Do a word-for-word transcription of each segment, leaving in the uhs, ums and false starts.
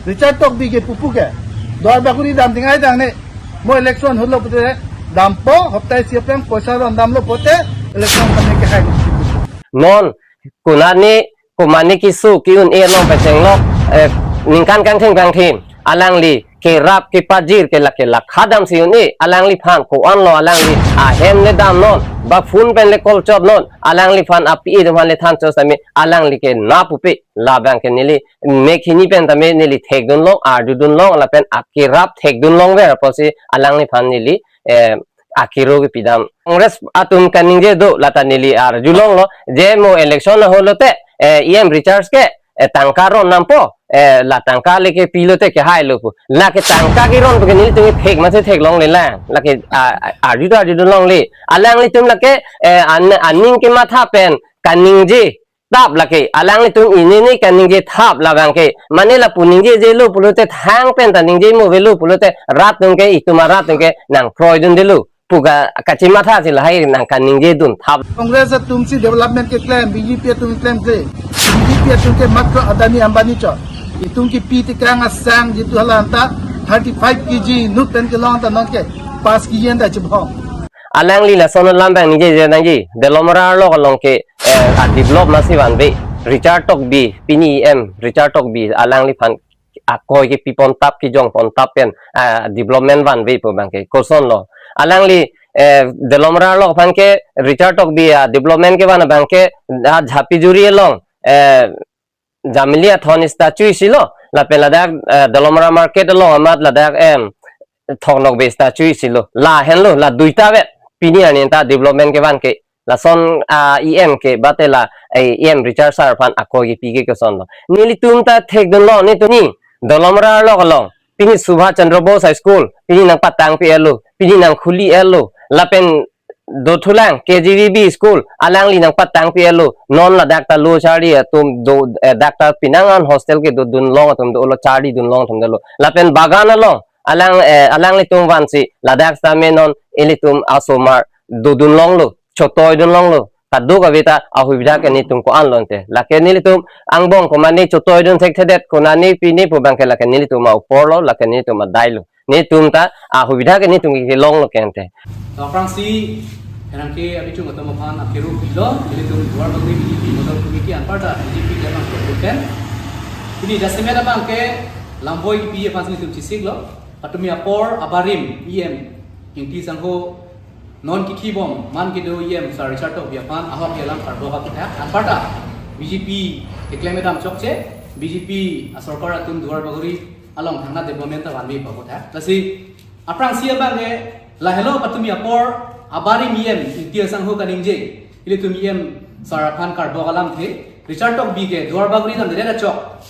Richard Tokbi ke pupu ke Duar Bagori dam ting ai dang ne, mo election holo pute dampo, hoptai siapang poisa ron damlo pute election kami ke hai. Non, konane, komane keso ke-un-e along pachenglo, eh, ningkan kangthim kangthim alangli kerap kepajir ke lake lakha damsi un-e, alangliphan ko-anlo alangli ahem le damnon, ba phone pen le call chotnon, alangliphan api atum aphan le than chot sami, alangli ke na pupe, labang ke neli mek hini pen tame neli thekdunlong, arjudunlong, lapen akerap thekdunlong ver apotsi alangliphan neli, eh, akiro kepidam. Congress atum kaningje do lata neli arjulonglo, je mo election aholote, eh, E M Richard ke, eh, tangka ron dampo, eh, la tangka le kepi lote kehailo pu. Lake tangka keron pu ke nelitum ke thek masi theklongle lang. Lake, ah, arju ta arjudunlongle. Alanglitum lake, eh, an-, aning kematha pen kaningje thap lake. Alanglitum inini kaningje thap labang ke. Mane lapu ningjejelo pulote thang pen ta ningjemo avelo pulote rat atum ke, itum arat atum ke nangkroidundelo pu ka kachimatha si lahai nangkaningjedun thap. Congress atumsi development keklem, B J P atum keklem kle. B J P atum ke matro Adani Ambani chot. Itum kepi tekang asang jitu hala anta thirty-five K G inut pen kelong anta nonke pas K G anta chibhong. Alangli lason alam abang ningjeje nangji, Dolamara arlo along ke, eh, a-develop masi vanve. Richard Tokbi, pini E M Richard Tokbi, alangliphan akoi kepi pon thap, kejong pon thap pen, ah, development vanve pu abang ke kosonlo. Alangli, eh, Dolamara arlo aphan ke Richard Tokbi, ah, development kevan abang ke, ah, Jhapijuri along, eh, Jamili Athon statue isilo, lapen ladak, eh, Dolamara market along amat ladak, em, Thoknokbe statue isilo. Lahenlo, la duita vet. Pini arni anta development kevan ke. Lason, ah, E M ke, bate la, eh, E M Richard sir aphan akoi kepi ke kosonlo. Nelitum ta thekdunlo, netum ni, Dolamara arlo along. Pini Subhash Chandra Bose High School, pini nangpatang pi-etlo, pini nangkhuli-etlo. Lapen dothulang K G V B school, alangli nangpatang pi-etlo, non ladak ta lo charli atum do, eh, dak ta penang an hostel kedodunlong atum dolo, charlidunlong atum dolo. Lapen Bagan along, alang, eh, alanglitum vansi, ladak sitame non ilitum asomar dodunlonglo, chotoidunlonglo. Kadokave ta ahubidha ke netum ko-anlo ante. Lake nelitum angbong komane chotoidun thekthedet, konane pine pu abang ke lake nelitum a-uporlo, lake nelitum adailo. Netum ta ahubidha ke netum ke kelonglo ke ante. To aphrangsi, herang ke abi chung atum aphan akero pilo, nelitum Duar Bagori B J P Model Committee anparta B J P ke abang ke pen. Pini jasemet abang ke lamvoi kepi aphan si nelitum chesiklo, patumi apor abarim E M Ingti Sangho non kithi bom man kedo E M sir Richard Tokbi aphan ahok alam karbok aputhak anparta B J P keklem kedam chokche, B J P asorkar atum Duar Bagori along thangnadet bom anta vanve pu aputhak. Lasi aphrangsi abang ke lahelo patumi apor abarim E M Ingti Sangho kaningje, ilitum E M sir aphan karbok alamthe, Richard Tokbi ke Duar Bagori damdedet achok,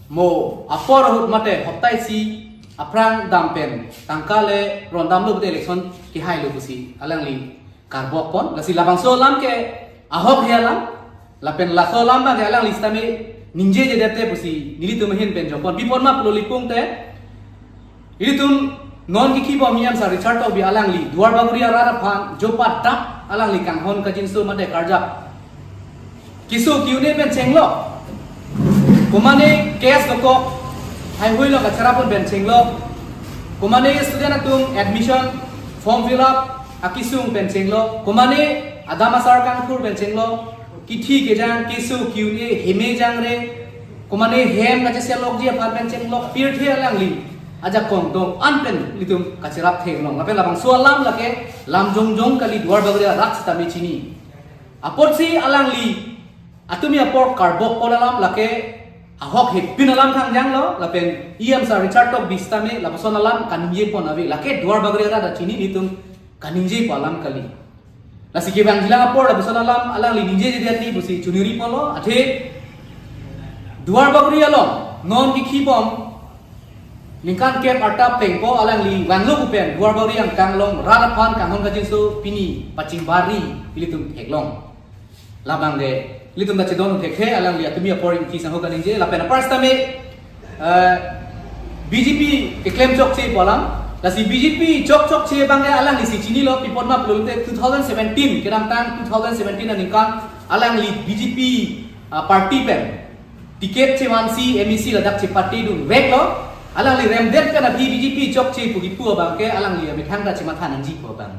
mo apor ahut mate hoptai isi aphrang dam pen tangka le ron damlo pute election kehailo pusi alangli karbok pon. Lasi labangso alam ke ahok he alam, lapen laso alam abang ke alangli sitame ningjejedet te pusi nelitum ahin pen jokpon. Pi apot ma pulo lipung te, ilitum non kithi bom E M sir Richard Tokbi alangli Duar Bagori arat aphan jopa dap alangli kanghon kajinso mate karjap keso ke-un-e pen chenglo, komane case dokok, haihui lo kacharapon pen chenglo, komane student atum admission, form fill up akesung pen chenglo, komane adam asar kangthur pen chenglo, kithi kejang, keso ke-un-e, heme jangre, komane hem kacheselokji aphan pen chenglo, pirthe alangli ajakong dong an pen ilitum kacharap theklong. Lapen labangso alam lake lam jongjong kali, Duar Bagori arat sitame chini. Apotsi alangli atumi apor karbok pon alam lake ahok hepin alam thangjanglo, lapen E M sir Richard Tokbi sitame lapuson alam kaningje pon ave, lake Duar Bagori arat ta chini, netum kaningje pu alam kali. Lasi kevangjilang apor lapuson alam alangli ningjejedet ni pusi chuniri ponlo, athe Duar Bagori along non kithi bom ningkan kep arta pengpo alangli vanglo pu pen Duar Bagori angkang along rat aphan kanghon kajinso pini pachingbari ilitum theklong. Labang ke ilitum ta chedon thekthe, alangli atumi apor Ingti Sangho kaningje, lapen apar sitame, eh, B J P keklem chokche pu alam, lasi B J P chok chokche abang ke alangli si chinilo, pi apot ma pulote two thousand seventeen, kedamtang two thousand seventeen aningkan alangli B J P, ah, party pen ticket chevansi M A C ladak chepatedun veklo. Alangli remdet pen aphi B J P chokche pu kipu abang ke alangli amethang ta chematha nangji pu abang.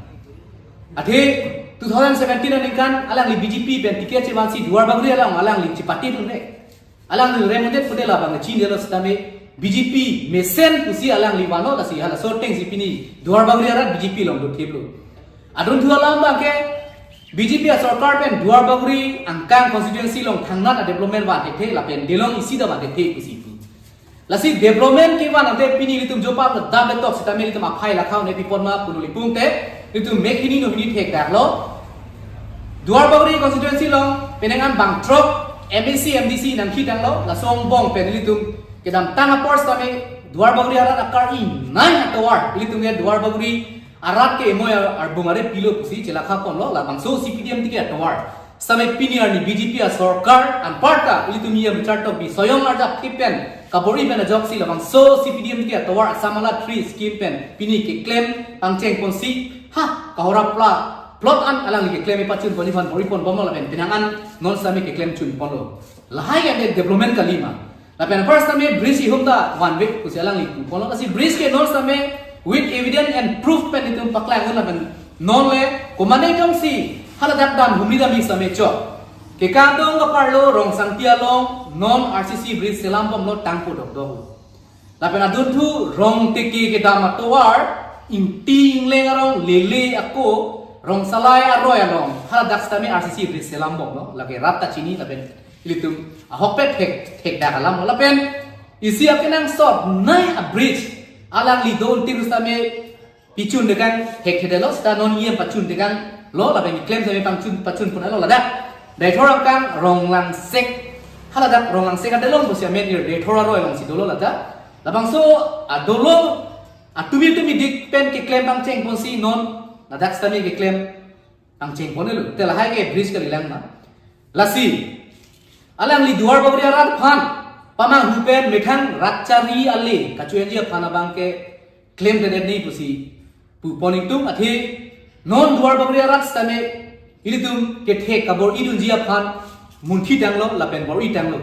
Athe two thousand seventeen aningkan alangli B J P pen ticket chevansi Duarbagori along alangli chepatedun vek. Alangli remdet pu de labang chinilo sitame B J P mesen pusi alangli vanlo, lasi halaso atengsi pini Duarbagori arat B J P along dothiplo. Adunthu alam abang ke B J P asorkar pen Duarbagori angkang constituency along thangnat adevelopment van thekthe lapen delong isi ta van thekthe pusi pu. Lasi development kevan ante pini ilitum jopap dam betok sitame ilitum aphai lakha un-e pipon ma pu neli pung te, ilitum mek hini no hini thekdaklo. Duarbagori constituency along penang an bangthrok M A C M D C nangketanglo, laso angbong pen ilitum kedamtang apor sitame Duarbagori arat akar inai atovar ilitum ke Duarbagori arat ke emoi arbung are pilo pusi chelakha ponlo, labangso C P D M ticket atovar. Sitame pini arni B J P asorkar anparta ilitum E M Richard Tokbi soyong arjap thip pen kabor-i pen ajoksi labangso C P D M ticket atovar Assam Mala three scheme pen pini keklem pangcheng ponsi, ha, kahora pla plot an alangli keklem epachun pon iphan bor-i pon bomlo lapen penang an non sitame keklem chun ponlo. Lahai ke development kalima. Lapen first sitame bridge ihum ta van vek pusi alangli pu ponlo, lasi bridge ke non sitame with evidence and proof pen itum paklang un lapen non le komane jongsi haladak dam humri dam sitame chok. Kekang dong kaparlo Rongsangpi along non R C C bridge selam bomlo tangpo dokdok. Lapen adunthu Rongteke kedam atovar Ingti Ingleng arong Lele ako Rongsalai aroi along haladak sitame R C C bridge selam bomlo, lake rat ta chini lapen ilitum ahokpet thek thekdak alam lapen isi akenangsot nai a bridge alangli do untir sitame pichun dekang thekthedetlo, sita non E M pachun dekanglo lapen klem sitame pangchun pachun pon alo ladak. Deithor angkang Ronglangsek, haladak Ronglangsek adelong pusi amen ir Deithor aroi alongsi dolo ladak. Labangso adolong atumi tumi dik pen keklem pangcheng ponsi non ladak sitame keklem pangcheng ponlo. Te lahai ke bridge kalilang ma. Lasi alangli Duarbagori arat aphan pamanghu pen methang Ratchari ale kachoenji aphan abang ke klemdedet ni pusi pu pon itum athe non Duarbagori arat sitame ilitum kethek kabor-i dunji aphan munthi tanglo lapen bor-i tanglo.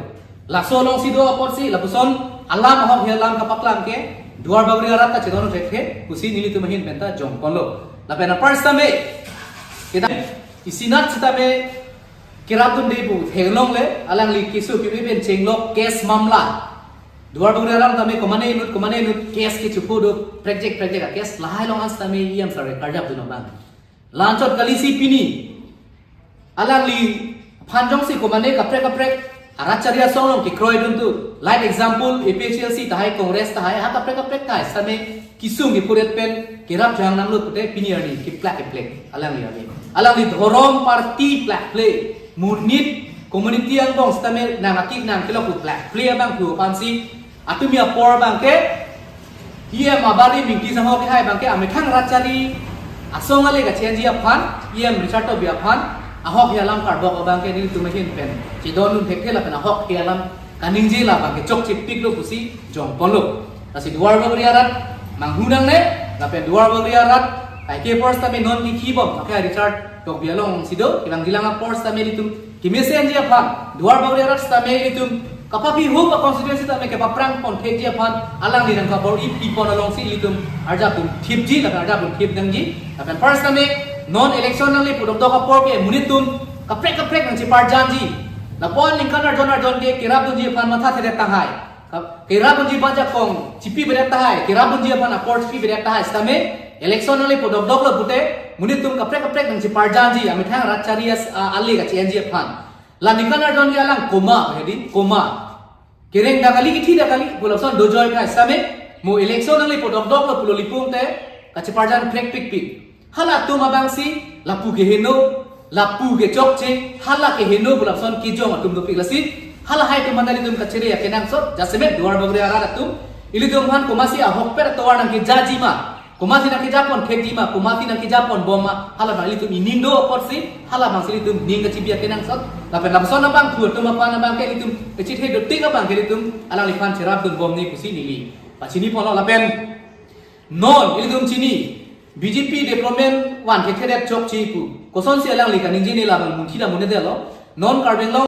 Laso alongsi do apotsi lapuson alam ahok hi alam kapaklang ke Duarbagori arat ta chedon thekthe pusi nelitum ahin pen ta jong ponlo. Lapen apar sitame kita isinat sitame kerapdunde pu theklongle alangli keso kebe pen chenglok case mamla. Duarbagori arat tame komane inut komane inut case kechupho do prekjek prekjek a case lahai along an sitame E M sir karjapdun abang. La-anchot kalisi pini alangli aphan jongsi komane kaprek kaprek a Ratchari asong along kekroidun tu. Like example, A P H L C tahai, Congress tahai, ha kaprek kaprek tahai sitame kesung kepuret pen kerap jang nanglo pute pini arni keplak keplek alangli ave. Alangli dhorom party plak ple, monit community angbong sitame nang aki nang kelok plak ple abang pu aphansi atumi apor abang ke E M abari Mingti Sangho kehai abang ke amethang Ratchari asong ale kachenji aphan, E M Richard Tokbi aphan ahok hi alam karbok abang ke nelitum ahin pen chedondun thekthe lapen ahok hi alam kaningje la abang ke chokchepiklo pusi jong ponlo. Lasi Duarbagori arat manghu nangne, lapen Duarbagori arat kaike apor sitame non kiki bom, maka Richard Tokbi alongsi do, kelang jilang apor sitame ilitum kemesenji aphan, Duarbagori arat sitame ilitum kapaphi hup a constituency tame kepaphrang pon thekji aphan alangli nangkabor-i pipon alongsi ilitum arjapdun thipji lapen arjapdun thip nangji. Lapen first sitame non election nangle pu dokdok apor ke monit atum kaprek kaprek nangcheparjanji. Lapu-an ningkan arjon arjon ke kerapdunji aphan mathathedet tahai. Ka-, kerapdunji bajakong chipibedet tahai, kerapdunji aphan apor chipibedet tahai sitame election nangle pu dokdoklo pute monit atum kaprek kaprek nangcheparjanji amethang Ratchari as-, a, ale kachenji aphan. La ningkan arjon ke alang koma hedi, koma. Kereng dak kali, kithi dak kali pu lapuson dojoi kai sitame mo election nangle pu dokdoklo pulo lipung te kacheparjan prekpikpik. Halatum abangsi lapu keheno, lapu kechokche, hala keheno pu lapuson kejong atum dopik lasi. Halahai atum mandali atum kachere akenangsot, jasemet Duarbagori arat atum. Ilitum aphan komatsi ahokpet atovar nangkejaji ma, komatsi nangkejapon thekji ma, komatsi nangkejapon bom ma, hala abang ilitum ining do apotsi, hala abangsi ilitum ning kachibi akenangsot. Lapen lapuson abang thu atum aphan abang ke ilitum kachethe dotik abang ke ilitum alangliphan cherapdun bom ni pusi neli pachini ponlo lapen non ilitum chini B J P development van thekthe det chokche pu. Kosonsi alangli kaningje ne labang munthi dam un-edetlo. Non Karbi Anglong